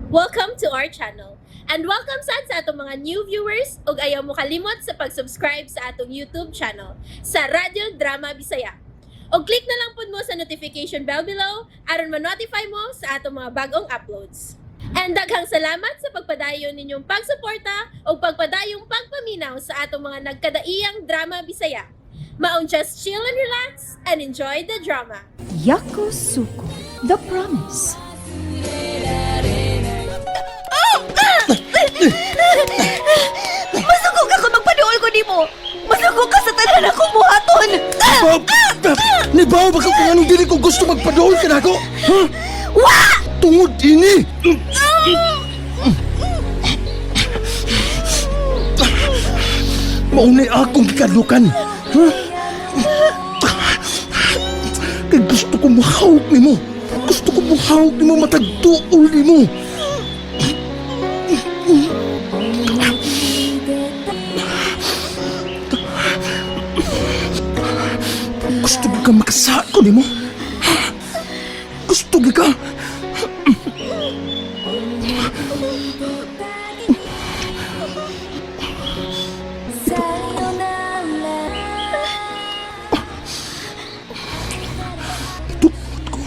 Welcome to our channel. And welcome sad sa atong mga new viewers ug ayaw mo kalimot sa pag-subscribe sa atong YouTube channel sa Radyo Drama Bisaya. Og click na lang pud mo sa notification bell below aron ma-notify mo sa atong mga bagong uploads. And daghang salamat sa pagpadayon ninyong pagsuporta ug pagpadayong pagpaminaw sa atong mga nagkadaiyang drama Bisaya. Maong just chill and relax and enjoy the drama. Yakusuko, The Promise. Masuko ka kung magpaduol ko nimo. Masuko ka sa tanan akong buhaton. Bob! Nibaw ba ka kung anong dili ko gusto magpadool ka nako? Ha? Wa! Tungod ini! Maunay akong gikadukan. Ha? Kay gusto ko muhawak nimo. Gusto ko muhawak nimo matagduol nimo. Gusto ko ka makasako nimo. Gusto ko ka. Itukmot ko.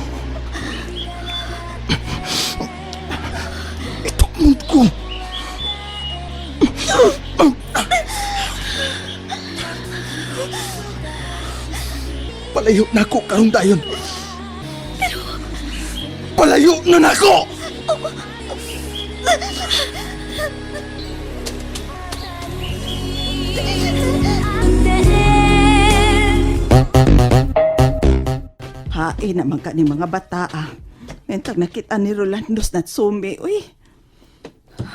Itukmot ko. Palayo na ako karong dayon. Palayo na nako! Hain naman ka ni mga bata ah. Mentag nakita ni Rolandos Natsume, uy.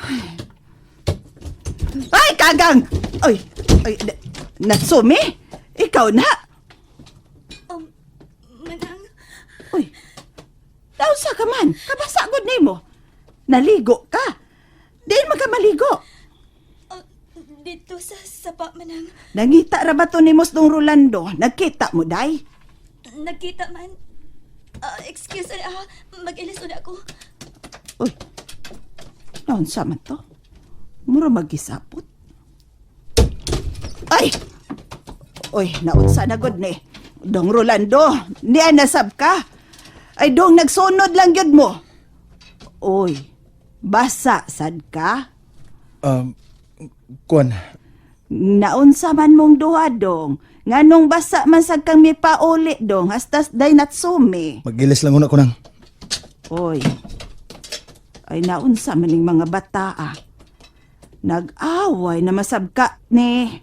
Ay, ay kagang! Uy, ay, Natsume? Ikaw na? Manang, Uy, nausa ka man. Kabasa gud nimo. Naligo ka. Diin man ka maligo. dito sa sapa manang. Nangita ra ba to ni Mos dong Rolando? Nagkita mo, day? Nagkita man. Ah, excuse ah, mag-ilis una ako. Uy, naunsa man to? Mura magisapot. Ay! Uy, naunsa na gud ni. Dong Rolando, niya nasab ka. Ay, dong nagsunod lang yun mo. Uy, basa sad ka? Kuan, Naunsa man mong duha dong. Nganong basa man sad kang mipauli dong, hastas day natsume. magilis lang una ko nang. Oy. Ay naunsa man ning mga bata ah. Nag-away na masabka ni.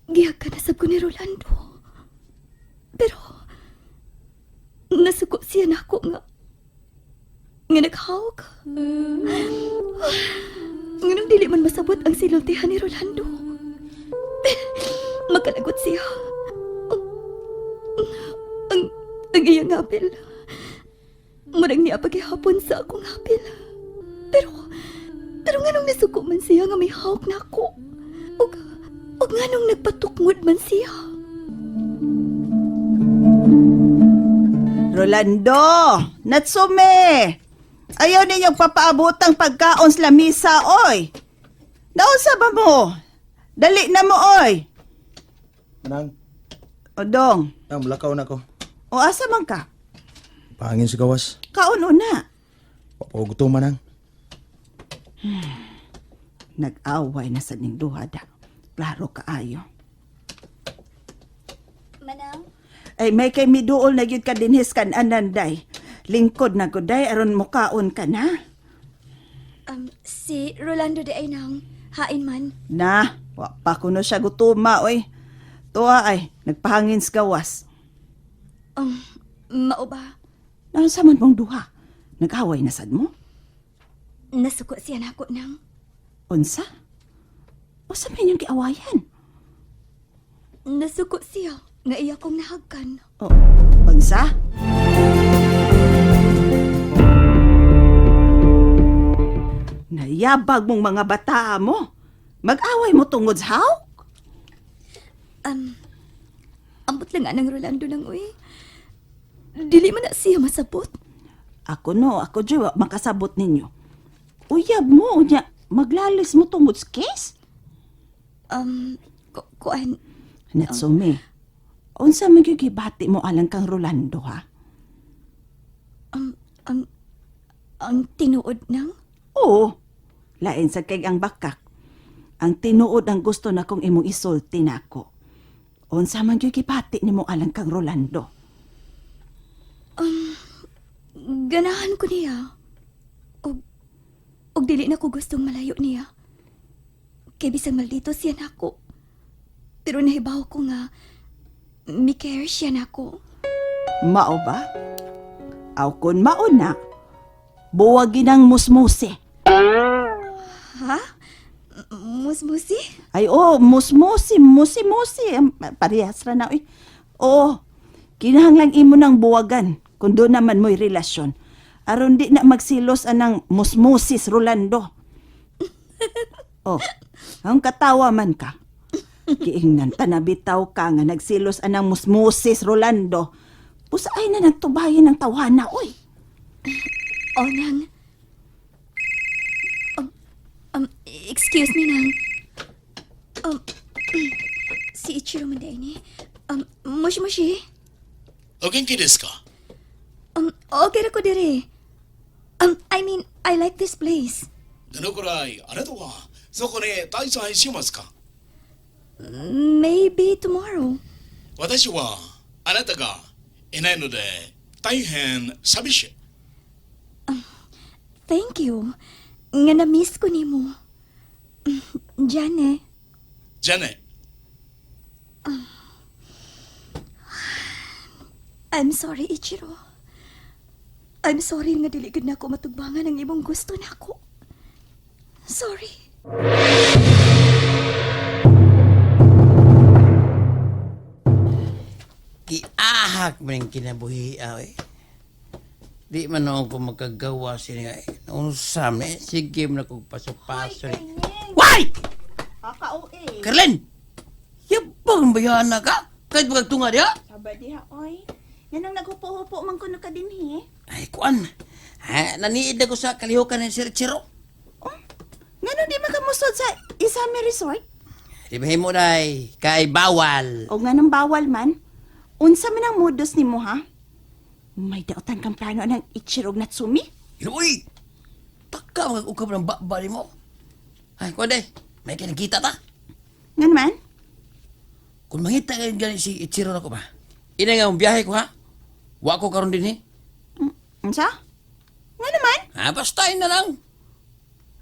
Gihag ka na sab ko ni Rolando. Pero nasuko siya nako nga nga naghawak. Nganong dili man masabot ang silultihan ni Rolando. Makalagot siya. Ang iyang apil. Murag niya paghihapon sa akong apil. Pero, pero nganong nasuko man siya nga may hawak na ako. Ug, ug nganong nagpatukngod man siya. Rolando, Natsume. Ayaw ninyong papaabotang pagkaon sa lamisa, oy. Naunsa ba mo? Dali na mo, oy. Manang, O dong, nang mulakaw na ko. o asa man ka? Pahangin sa gawas. Kaon una. Papagutom manang. Nag-away na sa ning duha da. Klaro kaayo. Manang, Ay, may kay miduol na gyud ka dinhis kan ananday. Lingkod na guday aron mukaon ka na. si Rolando de ay nang hain man. Na, wa pa kuno siya gutuma oy. Tuwa ay, nagpahangin sa gawas. Mao ba? Naunsa man mong duha? Nag-away na sad mo? Nasuko siya nako nang. Unsa? Unsa man inyong giawayan? Nasuko siya nga iya kong nahagkan. O, unsa? Nayabag mong mga bata mo. Mag-away mo tungod sa hawk? Ambot lang anang Rolando nang uy. Dili man na siya masabot. Ako no, ako jud wa makasabot ninyo. Uyab mo unya, maglalis mo tungod sa case? Kuan, Natsume, unsa man gyud gibati mo alang kang Rolando ha? ang, ang tinuod nang? Oo. Lain sa kay ang bakak. Ang tinuod ang gusto na kong imong isulti nako. Unsa man gyud gibati nimo alang kang Rolando? Ganahan ko niya. Og, og dili na ko gustong malayo niya. Kay bisang maldito siya nako. Pero nahibaw ko nga, mi-care siya nako. Mao ba? Aw kun mao na, buwagin ang musmuse. Ha? Musmusi? Ay oh, musmusi, musi-musi. Parehas ra na oy. Oo, kinahanglang imo nang buwagan kung doon naman mo'y relasyon. Aron di na magsilos anang musmusis Rolando. Oh, ang katawa man ka. Giingnan tanabitaw ka nga nagsilos anang musmusis Rolando. Pusaay na nagtubayan ng tawana, oy. O, nang. Excuse me, nang. Si Ichiro man ni. Moshi moshi. お元気ですか Okay ra ko dire. I mean, I like this place. どのくらいあなたはそこで滞在しますか Maybe tomorrow. 私はあなたがいないので大変寂しい。 Thank you. Nga na-miss ko nimo. Jane. じゃあね。 I'm sorry, Ichiro. I'm sorry nga dili gud nako matugbangan ang imong gusto nako. Sorry. Giahak man ang kinabuhi ah, eh. Di man noon ko magkagawa sila eh. Unsa man eh. Sige man ako paso-paso. Eh. Why? Kaka-OA. Carlin! Yabang ba yan na ka? Kahit magtunga diha? Sabi diha, oy. Yan ang naghupo-hupo man kuno ka dinhi. Ay, kuan. Ha, naniid ako sa kalihukan ng Sir Chiro. Oh, ngano di makamusod sa Isami Resort? Di ba himo day? Kay bawal. O nganong bawal man? Unsa man ang modus nimo ha? May daotan kang plano ng Ichiro ug Natsumi? Uy! Taka magkukab ng baba ni mo. Ay, kuan day. May kinakita ta. Ngano man? Kung mangita kayo gani si Ichiro na ko ba? Ina nga ang biyahe ko ha? Wa ko karon din eh. Unsa? Ngano man? Ha, basta yun na lang.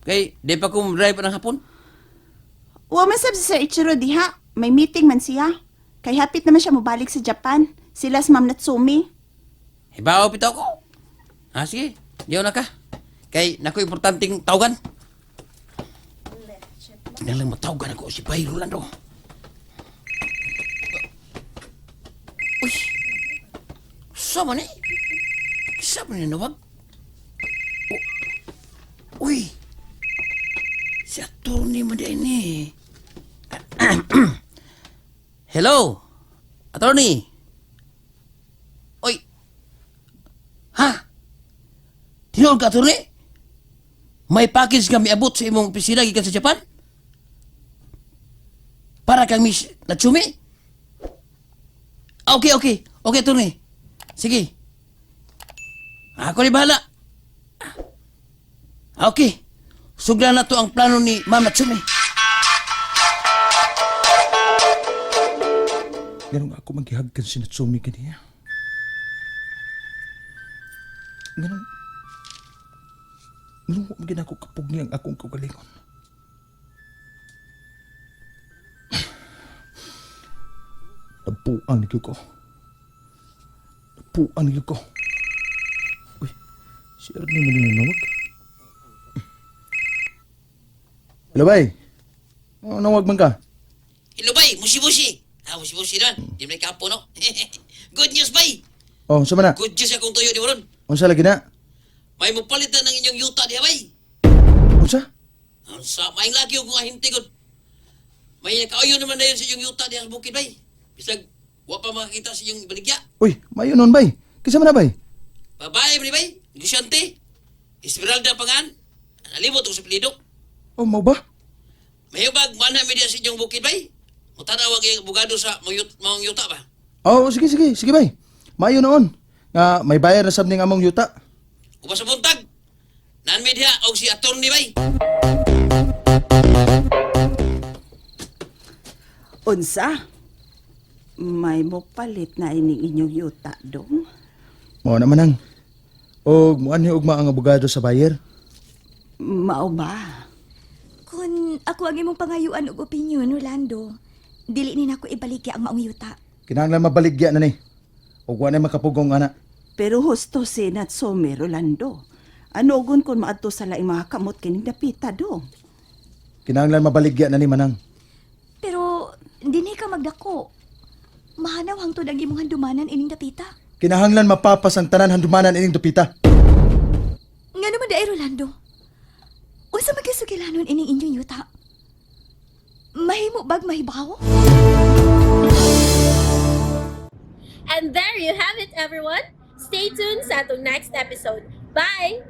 Kay, di pa ko drive ng hapon. Wa man sab si Sir Ichiro diha. May meeting man siya. Kay hapit naman siya mobalik sa Japan. Sila si Ma'am Natsumi. Hibaw pitaw ko. Ha, sige. Diyaw na ka. Kay, nako importanteng tawagan. Tingnan lang matawagan ako si Bay Rolando. Uy! Sama ni? Sama ni nawag? Uy! Si attorney mo din eh. Hello? Attorney? Uy! Ha? Tinuod ka, attorney? May package nga miabot sa imong opisina gikan sa Japan? Para kang Miss Natsumi? Ah, okay, okay. Okay, attorney. Sige. Ako ni bahala. Ah, okay. Sugla na to ang plano ni Ma'am Natsumi. Ganun ako maghihagkan si Natsumi ganiya. Ganun. Ganun wa man ako kapog niyang akong kaugalingon. Nabuang ni ko. Nabuang ni ko. Uy, si Ernie man yung nawag. Hello, bay. Oh, nawag man ka. Hello, bay. Musi-musi. Ah, musi-musi naman. Di man kapo, no? Good news, bay. Oh, sa man na? Good news akong tuyo ni Maron. Unsa lagi na? May mupalitan ng inyong yuta diha, bay. Unsa? Ang sa maing lagi kung ahinte gud. May nakauyo naman na yun sa inyong yuta diha sa bukid, bay. Bisag, wa pa makakita sa inyong baligya. Uy, mayo nun, bay. Kinsa man na bay? Babae man ni bay, negosyante. Esmeralda pangan. Nalibot ko sa pilido. Oh, mao ba? Mahibag man na media sa inyong bukid bay. Mutanaw ang iyang abogado sa maong yuta ba? Oh, sige sige, sige bay. Maayo noon. Nga may bayar na sab ning among yuta. Uba sa buntag. Naan media og si attorney bay. Unsa? May mo palit na ining inyong yuta dong? Mao na manang. Og muanhi ugma ang abogado sa buyer. Mao ba? Kung ako ang imong pangayuan og opinyon, Rolando, dili ni nako ibaligya ang maong yuta. Kinahanglan mabaligya na ni. Og wa na makapugong ana. Pero husto si Natsume, Rolando. Ano gun kung maadto sa laing mga kamot kining dapita dong? Kinahanglan mabaligya na ni manang. Pero dinhi ka magdako. Mahanaw hangtod ang imong handumanan ining dapita. Kinahanglan mapapas ang tanan handumanan ining dupita. Nga naman daay, Rolando. Unsa man gyud sugilanon ining inyong yuta? Mahimo bag mahibaw? And there you have it, everyone. Stay tuned sa atong next episode. Bye!